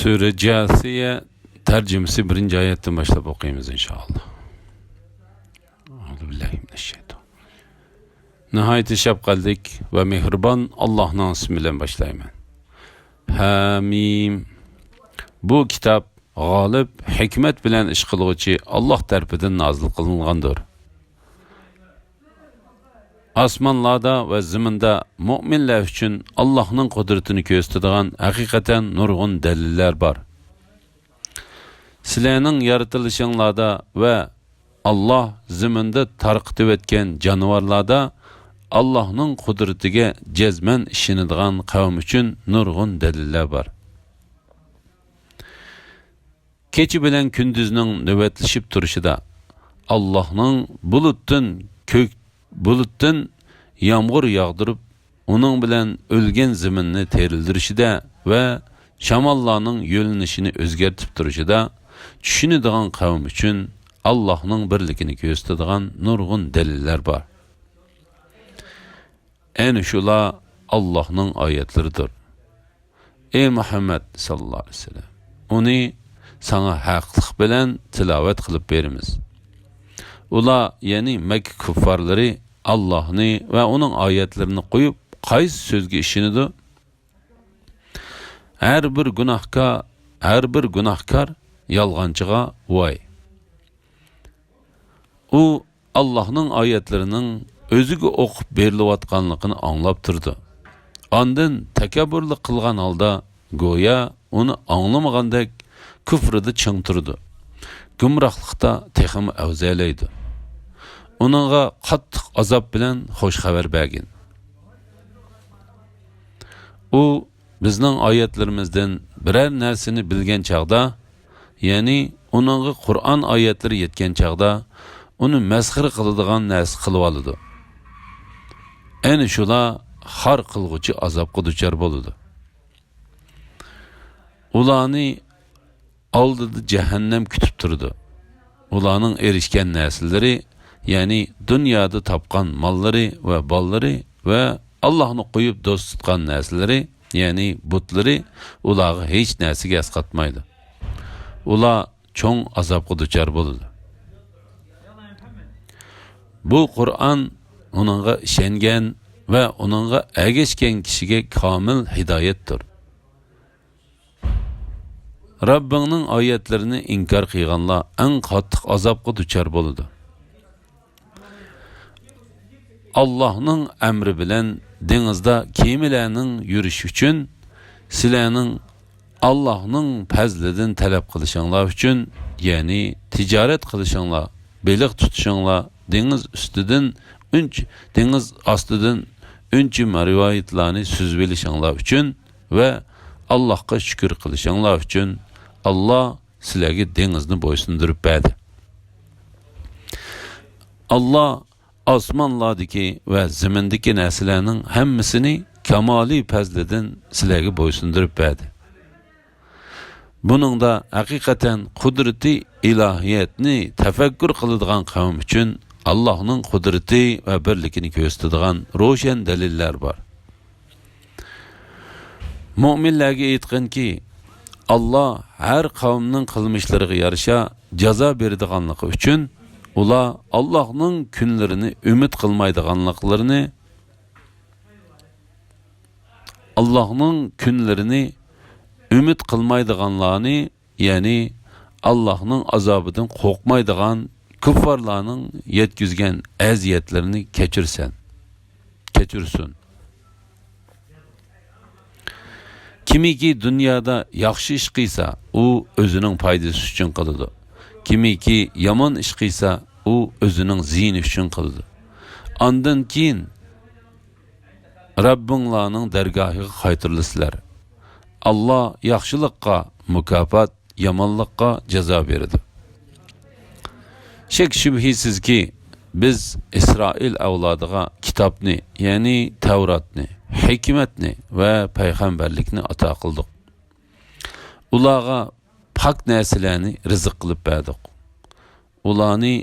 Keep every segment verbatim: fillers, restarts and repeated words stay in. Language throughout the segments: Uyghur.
سۈرە جاسىيە تەرجىمىسى بىرىنچى ئايەتتىن باشلاپ ئوقۇيمىز، ئىنشائاللا. ناھايىتى شەپقەتلىك ۋە مېھرىبان ئاللاھنىڭ ئىسمى بىلەن باشلايمەن. ھەمىم. بۇ كىتاب غالىب، ھېكمەت بىلەن ئىش قىلغۇچى ئاللاھ تەرىپىدىن نازىل قىلىنغاندۇر. ئاسمانلاردا ۋە زېمىندا مۆمىنلەر ئۈچۈن ئاللاھنىڭ قۇدرىتىنى كۆرسىتىدىغان ھەقىقەتەن نۇرغۇن دەلىللەر بار. سىلەرنىڭ يارىتىلىشىڭلاردا ۋە ئاللاھ زېمىندا تارقىتىۋەتكەن جانىۋارلاردا ئاللاھنىڭ قۇدرىتىگە جەزمەن ئىشىنىدىغان قەۋم ئۈچۈن نۇرغۇن دەلىللەر بار. كېچە بىلەن كۈندۈزنىڭ نۆۋەتلىشىپ تۇرۇشىدا، ئاللاھنىڭ بۇلۇتتىن كۆك، بۇلۇتتىن يامغۇر ياغدۇرۇپ، ئۇنىڭ بىلەن ئۆلگەن زېمىننى تىرىلدۈرۈشىدە ۋە شاماللارنىڭ يۆنىلىشىنى ئۆزگەرتىپ تۇرۇشىدا چۈشىنىدىغان قەۋم ئۈچۈن ئاللاھنىڭ بىرلىكىنى كۆرسىتىدىغان نۇرغۇن دەلىللەر بار. ئەنە شۇلار ئاللاھنىڭ ئايەتلىرىدۇر. ئەي مۇھەممەد ساللاللاھۇ ئەلەيھى ۋەسەللەم، ئۇنى ساڭا ھەقلىق بىلەن تىلاۋەت قىلىپ بېرىمىز. ئۇلار، يەنى مەككە كۇففارلىرى، ئاللاھنى ۋە ئۇنىڭ ئايەتلىرىنى قويۇپ، قايسى سۆزگە ئىشىنىدۇ؟ ھەر بىر گۇناھكار، ھەر بىر گۇناھكار يالغانچىغا ۋاي! ئۇ ئاللاھنىڭ ئايەتلىرىنىڭ ئۆزىگە ئوقۇپ بېرىلىۋاتقانلىقىنى ئاڭلاپ تۇرىدۇ. ئاندىن تەكەببۇرلۇق قىلغان ھالدا گويا ئۇنى ئاڭلىمىغاندەك كۇفرىدا چىڭ تۇرىدۇ. گۇمراھلىقتا تېخىمۇ ئەۋزەلەيدۇ. ئۇنىڭغا قاتتىق ئازاب بىلەن خۇش خەۋەر بەرگىن. ئۇ بىزنىڭ ئايەتلىرىمىزدىن بىرەر نەرسىنى بىلگەن چاغدا، يەنى ئۇنىڭغا قۇرئان ئايەتلىرى يەتكەن چاغدا، ئۇنى مەسخىرە قىلىدىغان نەرسە قىلىۋالىدۇ. ئەنە شۇلار خار قىلغۇچى ئازابقا دۇچار بولىدۇ. ئۇلارنى ئالدىدا جەھەننەم كۈتۈپ تۇرىدۇ. ئۇلارنىڭ ئېرىشكەن نەرسىلىرى، يەنى دۇنيادا تاپقان ماللىرى ۋە بالىلىرى ۋە ئاللاھنى قويۇپ دوست تۇتقان نەرسىلىرى، يەنى بۇتلىرى ئۇلارغا ھېچ نەرسىگە ئەسقاتمايدۇ. ئۇلار چوڭ ئازابقا دۇچار بولىدۇ. بۇ قۇرئان ئۇنىڭغا ئىشەنگەن ۋە ئۇنىڭغا ئەگەشكەن كىشىگە كامىل ھىدايەتتۇر. رەببىڭنىڭ ئايەتلىرىنى ئىنكار قىلغانلار ئەڭ قاتتىق ئازابقا دۇچار بولىدۇ. ئاللاھنىڭ ئەمرى بىلەن دېڭىزدا كېمىلەرنىڭ يۈرۈشى ئۈچۈن سىلەرنىڭ ئاللاھنىڭ پەزلىدىن تەلەپ قىلىشىڭلار ئۈچۈن، يەنى تىجارەت قىلىشىڭلار، بېلىق تۇتۇشۇڭلار، دېڭىز ئۈستىدىن ئۈنچ-، دېڭىز ئاستىدىن ئۈنچە مەرۋايىتلارنى سۈزۈۋېلىشىڭلار ئۈچۈن ۋە ئاللاھقا شۈكۈر قىلىشىڭلار ئۈچۈن، ئاللاھ سىلەرگە دېڭىزنى بويسۇندۇرۇپ بەردى. ئاللاھ ئاسمانلاردىكى ۋە زېمىندىكى نەرسىلەرنىڭ ھەممىسىنى كامالىي پەزلىدىن سىلەرگە بويسۇندۇرۇپ بەردى. بۇنىڭدا ھەقىقەتەن قۇدرىتى ئىلاھىيەتنى تەپەككۇر قىلىدىغان قەۋم ئۈچۈن ئاللاھنىڭ قۇدرىتى ۋە بىرلىكىنى كۆرسىتىدىغان روشەن دەلىللەر بار. مۆمىنلەرگە ئېيتقىنكى، ئاللاھ ھەر قەۋمنىڭ قىلمىشلىرىغا يارىشا جازا بېرىدىغانلىقى ئۈچۈن، ئۇلار ئاللاھنىڭ كۈنلىرىنى ئۈمىد قىلمايدىغانلىقلىرىنى، ئاللاھنىڭ كۈنلىرىنى ئۈمىد قىلمايدىغانلارنى، يەنى ئاللاھنىڭ ئازابىدىن قورقمايدىغان كۇففارلارنىڭ يەتكۈزگەن ئەزىيەتلىرىنى كەچۈرسەن، كەچۈرسۇن. كىمكى دۇنيادا ياخشى ئىش قىلسا، ئۇ ئۆزىنىڭ پايدىسى ئۈچۈن قىلىدۇ. كىمكى يامان ئىش قىلسا، ئۇ ئۆزىنىڭ زىيىنى ئۈچۈن قىلىدۇ. ئاندىن كېيىن رەببىڭلارنىڭ دەرگاھىغا قايتۇرۇلىسىلەر. ئاللاھ ياخشىلىققا مۇكاپات، يامانلىققا جازا بېرىدۇ. شەك-شۈبھىسىزكى، بىز ئىسرائىل ئەۋلادىغا كىتابنى، يەنى تەۋراتنى، ھېكمەتنى ۋە پەيغەمبەرلىكنى ئاتا قىلدۇق. ئۇلارغا پاك نەرسىلەرنى رىزىق قىلىپ بەردۇق. ئۇلارنى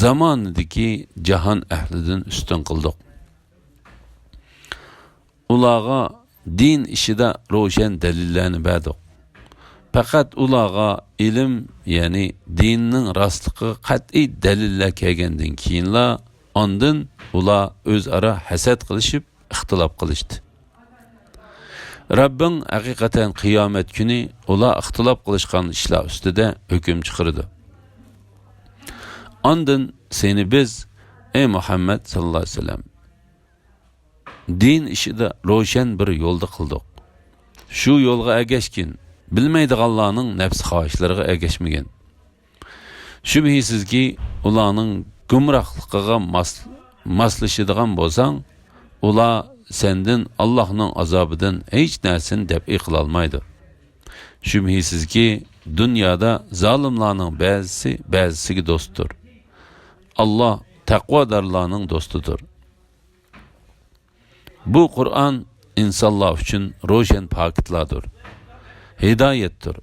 زامانىدىكى جاھان ئەھلىدىن ئۈستۈن قىلدۇق. ئۇلارغا دىن ئىشىدا روشەن دەلىللەرنى بەردۇق. پەقەت ئۇلارغا ئىلىم، يەنى دىننىڭ راستلىقىغا قەتئىي دەلىللەر كەلگەندىن كېيىنلا، ئاندىن ئۇلار ئۆزئارا ھەسەت قىلىشىپ، ئىختىلاپ قىلىشتى. رەببىڭ ھەقىقەتەن قىيامەت كۈنى ئۇلار ئىختىلاپ قىلىشقان ئىشلار ئۈستىدە ھۆكۈم چىقىرىدۇ. ئاندىن سېنى بىز، ئەي مۇھەممەد ساللاللاھۇ ئەلەيھى ۋەسەللەم، دىن ئىشىدا روشەن بىر يولدا قىلدۇق. شۇ يولغا ئەگەشكىن، بىلمەيدىغانلارنىڭ نەپس خاھىشلىرىغا ئەگەشمىگىن. شۈبھىسىزكى، ئۇلارنىڭ گۇمراھلىقىغا ماس-، ماسلىشىدىغان بولساڭ، ئۇلار سەندىن ئاللاھنىڭ ئازابىدىن ھېچ نەرسىنى دەپئى قىلالمايدۇ. شۈبھىسىزكى، دۇنيادا زالىملارنىڭ بەزىسى بەزىسىگە دوستتۇر. ئاللاھ تەقۋادارلارنىڭ دوستىدۇر. بۇ قۇرئان ئىنسانلار ئۈچۈن روشەن پاكىتلاردۇر، ھىدايەتتۇر.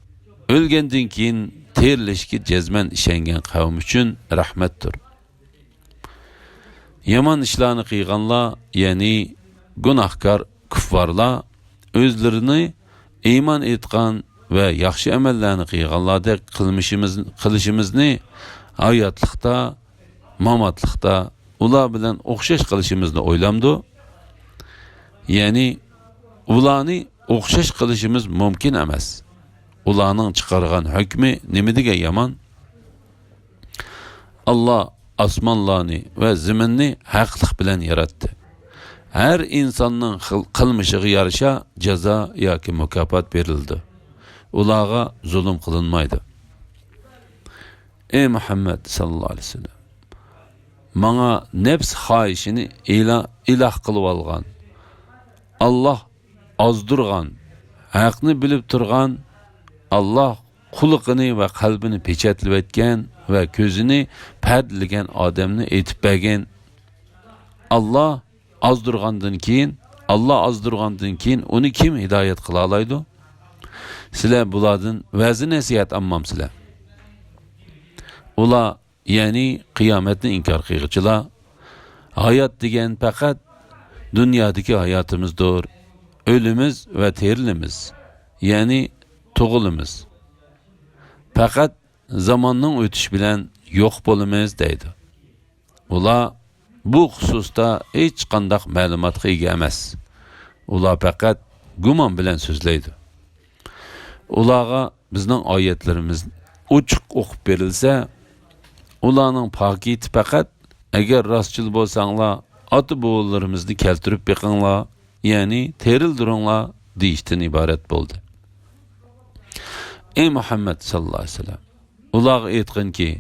ئۆلگەندىن كېيىن تىرىلىشكە جەزمەن ئىشەنگەن قەۋم ئۈچۈن رەھمەتتۇر. يامان ئىشلارنى قىلغانلار، يەنى گۇناھكار كۇففارلار ئۆزلىرىنى ئىمان ئېيتقان ۋە ياخشى ئەمەللەرنى قىلغانلاردەك قىلمىشىمىز-، قىلىشىمىزنى ھاياتلىقتا، ماماتلىقتا ئۇلار بىلەن ئوخشاش قىلىشىمىزنى ئويلامدۇ؟ يەنى ئۇلارنى ئوخشاش قىلىشىمىز مۇمكىن ئەمەس. ئۇلارنىڭ چىقارغان ھۆكمى نېمىدېگەن يامان؟ ئاللاھ ئاسمانلارنى ۋە زېمىننى ھەقلىق بىلەن ياراتتى. ھەر ئىنساننىڭ خىل-، قىلمىشىغا يارىشا جازا ياكى مۇكاپات بېرىلىدۇ. ئۇلارغا زۇلۇم قىلىنمايدۇ. ئەي مۇھەممەد ساللاللاھۇ ئەلەيھى ۋەسەللەم، ماڭا نەپس خاھىشىنى ئىلا-، ئىلاھ قىلىۋالغان، ئاللاھ ئازدۇرغان، ھەقنى بىلىپ تۇرغان، ئاللاھ قۇلىقىنى ۋە قەلبىنى پېچەتلىۋەتكەن ۋە كۆزىنى پەردىلىگەن ئادەمنى ئېيتىپ بەرگىن. ئاللاھ ئازدۇرغاندىن كېيىن، ئاللاھ ئازدۇرغاندىن كېيىن ئۇنى كىم ھىدايەت قىلالايدۇ؟ سىلەر بۇلاردىن ۋەزى-نەسىھەت ئالمامسىلەر؟ ئۇلار، يەنى قىيامەتنى ئىنكار قىلغۇچىلار، ھايات دېگەن پەقەت دۇنيادىكى ھاياتىمىزدۇر. ئۆلىمىز ۋە تىرىلىمىز، يەنى تۇغۇلىمىز. پەقەت زاماننىڭ ئۆتۈشى بىلەن يوق بولىمىز، دەيدۇ. ئۇلار بۇ خۇسۇستا ھېچقانداق مەلۇماتقا ئىگە ئەمەس. ئۇلار پەقەت گۇمان بىلەن سۆزلەيدۇ. ئۇلارغا بىزنىڭ ئايەتلىرىمىز ئوچۇق ئوقۇپ بېرىلسە، ئۇلارنىڭ پاكىتى پەقەت، ئەگەر راستچىل بولساڭلار، ئاتا-بوۋىلىرىمىزنى كەلتۈرۈپ بېقىڭلار، يەنى تىرىلدۈرۈڭلار، دېيىشتىن ئىبارەت بولدى. ئەي مۇھەممەد ساللاللاھۇ ئەلەيھى ۋەسەللەم، ئۇلارغا ئېيتقىنكى،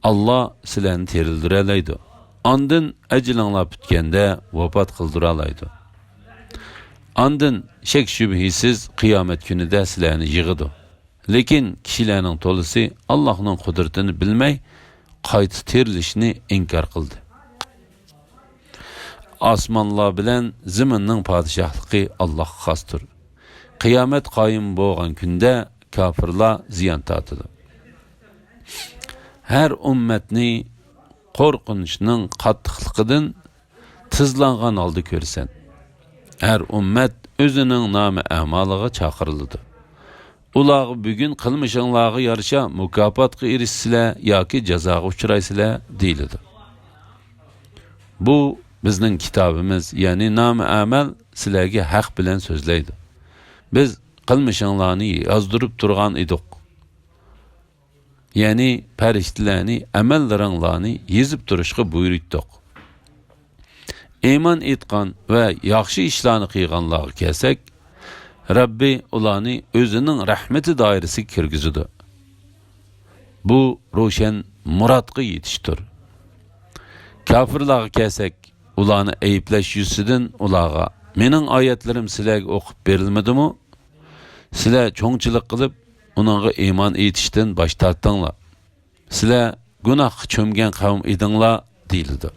ئاللاھ سىلەرنى تىرىلدۈرەلەيدۇ. ئاندىن ئەجىلىڭلار پۈتكەندە ۋاپات قىلدۇرالايدۇ. ئاندىن شەك-شۈبھىسىز قىيامەت كۈنىدە سىلەرنى يىغىدۇ. لېكىن كىشىلەرنىڭ تولىسى ئاللاھنىڭ قۇدرىتىنى بىلمەي، قايتا تىرىلىشنى ئىنكار قىلدى. ئاسمانلار بىلەن زېمىننىڭ پادىشاھلىقى ئاللاھقا خاستۇر. قىيامەت قايىم بولغان كۈندە كاپىرلار زىيان تارتىدۇ. ھەر ئۈممەتنى قورقۇنچنىڭ قاتتىقلىقىدىن تىزلانغان ھالدا كۆرىسەن. ھەر ئۈممەت ئۆزىنىڭ نامە ئەمالىغا چاقىرىلىدۇ. ئۇلارغا بۈگۈن قىلمىشىڭلارغا يارىشا مۇكاپاتقا ئېرىشىسىلەر ياكى جازاغا ئۇچرايسىلەر، دېيىلىدۇ. بۇ بىزنىڭ كىتابىمىز، يەنى نامە ئەمەل سىلەرگە ھەق بىلەن سۆزلەيدۇ. بىز قىلمىشىڭلارنى يازدۇرۇپ تۇرغان ئىدۇق. يەنى پەرىشتىلەرنى ئەمەللىرىڭلارنى يېزىپ تۇرۇشقا بۇيرۇتتۇق. ئىمان ئېيتقان ۋە ياخشى ئىشلارنى قىلغانلارغا كەلسەك، رەببى ئۇلارنى ئۆزىنىڭ رەھمىتى دائىرىسىگە كىرگۈزىدۇ. بۇ روشەن مۇرادقا يېتىشتۇر. كاپىرلارغا كەلسەك، ئۇلارنى ئەيىبلەش يۈزىسىدىن ئۇلارغا، مېنىڭ ئايەتلىرىم سىلەرگە ئوقۇپ بېرىلمىدىمۇ؟ سىلەر چوڭچىلىق قىلىپ، ئۇنىڭغا ئىمان ئېيتىشتىن باش تارتتىڭلار. سىلەر گۇناھقا چۆمگەن قەۋم ئىدىڭلار، دېيىلىدۇ.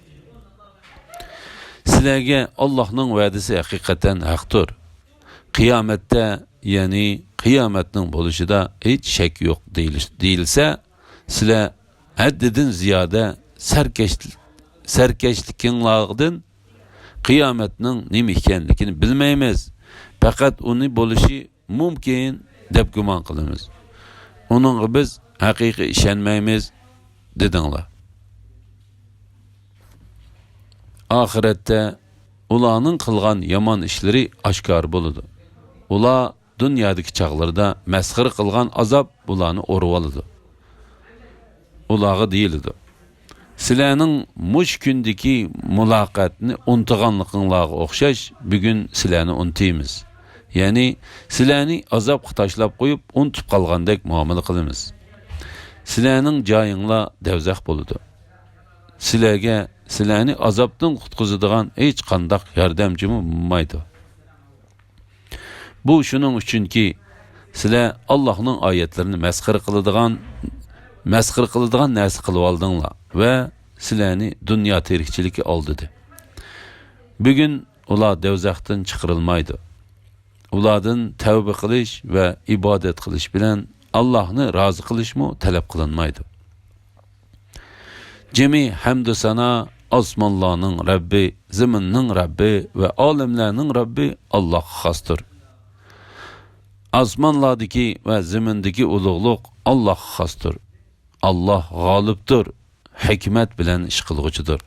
سىلەرگە ئاللاھنىڭ ۋەدىسى ھەقىقەتەن ھەقتۇر. قىيامەتتە، يەنى قىيامەتنىڭ بولۇشىدا ھېچ شەك يوق، دېيىلىش-، دېيىلسە، سىلەر ھەددىدىن زىيادە سەركەش-، سەركەشلىكىڭلاردىن قىيامەتنىڭ نېمە ئىكەنلىكىنى بىلمەيمىز، پەقەت ئۇنى بولۇشى مۇمكىن دەپ گۇمان قىلىمىز. ئۇنىڭغا بىز ھەقىقىي ئىشەنمەيمىز، دېدىڭلار. ئاخىرەتتە ئۇلارنىڭ قىلغان يامان ئىشلىرى ئاشكارا بولىدۇ. ئۇلار دۇنيادىكى چاغلىرىدا مەسخىرە قىلغان ئازاب ئۇلارنى ئورىۋالىدۇ. ئۇلارغا دېيىلىدۇ: «سىلەرنىڭ مۇشۇ كۈندىكى مۇلاقاتنى ئۇنتۇغانلىقىڭلارغا ئوخشاش، بۈگۈن سىلەرنى ئۇنتۇيمىز.» يەنى، سىلەرنى ئازابقا تاشلاپ قويۇپ، ئۇنتۇپ قالغاندەك مۇئامىلە قىلىمىز. سىلەرنىڭ جايىڭلار دەۋزەخ بولىدۇ. سىلەرگە سىلەرنى ئازابتىن قۇتقۇزىدىغان ھېچقانداق ياردەمچىمۇ بولمايدۇ. بۇ شۇنىڭ ئۈچۈنكى، سىلەر ئاللاھنىڭ ئايەتلىرىنى مەسخىرە قىلىدىغان، مەسخىرە قىلىدىغان نەرسە قىلىۋالدىڭلار ۋە سىلەرنى دۇنيا تىرىكچىلىكى ئالدىدى. بۈگۈن ئۇلار دەۋزەختىن چىقىرىلمايدۇ. ئۇلاردىن تەۋبە قىلىش ۋە ئىبادەت قىلىش بىلەن ئاللاھنى رازى قىلىشمۇ تەلەپ قىلىنمايدۇ. جىمى ھەمدۇ سانا ئاسمانلارنىڭ رەببى، زېمىننىڭ رەببى ۋە ئالەملەرنىڭ رەببى ئاللاھقا خاستۇر. ئاسمانلاردىكى ۋە زېمىندىكى ئۇلۇغلۇق ئاللاھقا خاستۇر. ئاللاھ غالىبتۇر، ھېكمەت بىلەن ئىش قىلغۇچىدۇر.